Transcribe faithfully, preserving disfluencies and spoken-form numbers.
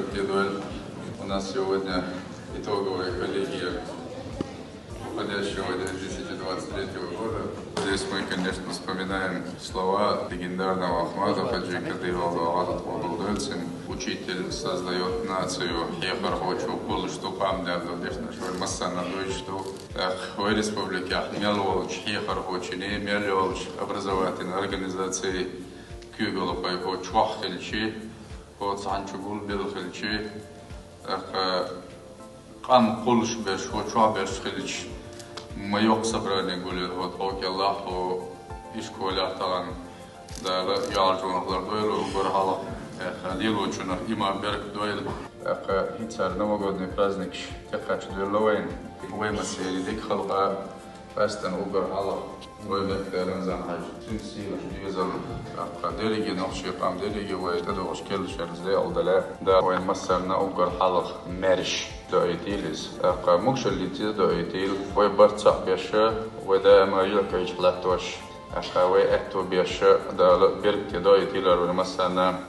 Дедуэль, у нас сегодня итоговая коллегия уходящего две тысячи двадцать третьего года. Здесь мы, конечно, вспоминаем слова легендарного Ахмада Хаджи Кадырова, Аллах Таала рази хилда цунна: «Учитель создаёт нацию». Хьехархочо кхоллаш ду къам, дердо дешна шоай массарна дойш ду. ТӀаккха вай республикехь мел волча хьехархочунний, мел йолча образовательни организаций куьйгалхой хӀо чохь хилчи, хӀо цхьана чу гулбелла хилчи, тӀаккха къам кхуллуш берш, хӀо чохь берш хилча, ма йоккха собрани гулъяр хӀо тӀо кӀелахь, хӀо ишколехь тахана Дала ялжонах лардойла уггар хьалха, тӀаккха лелочунах иман беркат дойла. ТӀаккха хӀинцара новогодний праздникаш тӀекхача дуьлла вайна. Вай массеран дика халкъа, къаьстина уггар хьалха вай мехкда Рамзан-Хьаьжа, цуьнан сийлахь доьзал, тӀаккха дерриге нохчий къам, дерриге вай тӀедогӀуш керлачарна зеал дале, Дала вайна массарна уггар хьалха маьрша доуьйтийла иза. ТӀаккха могашаллица иза доуьйтийла, вай барт цхьаъ беш, вай даима юкъе кхайкхаш латтош, тӀаккха вай аьтту беш, Дала беркате доуьйтийла вайна массарна.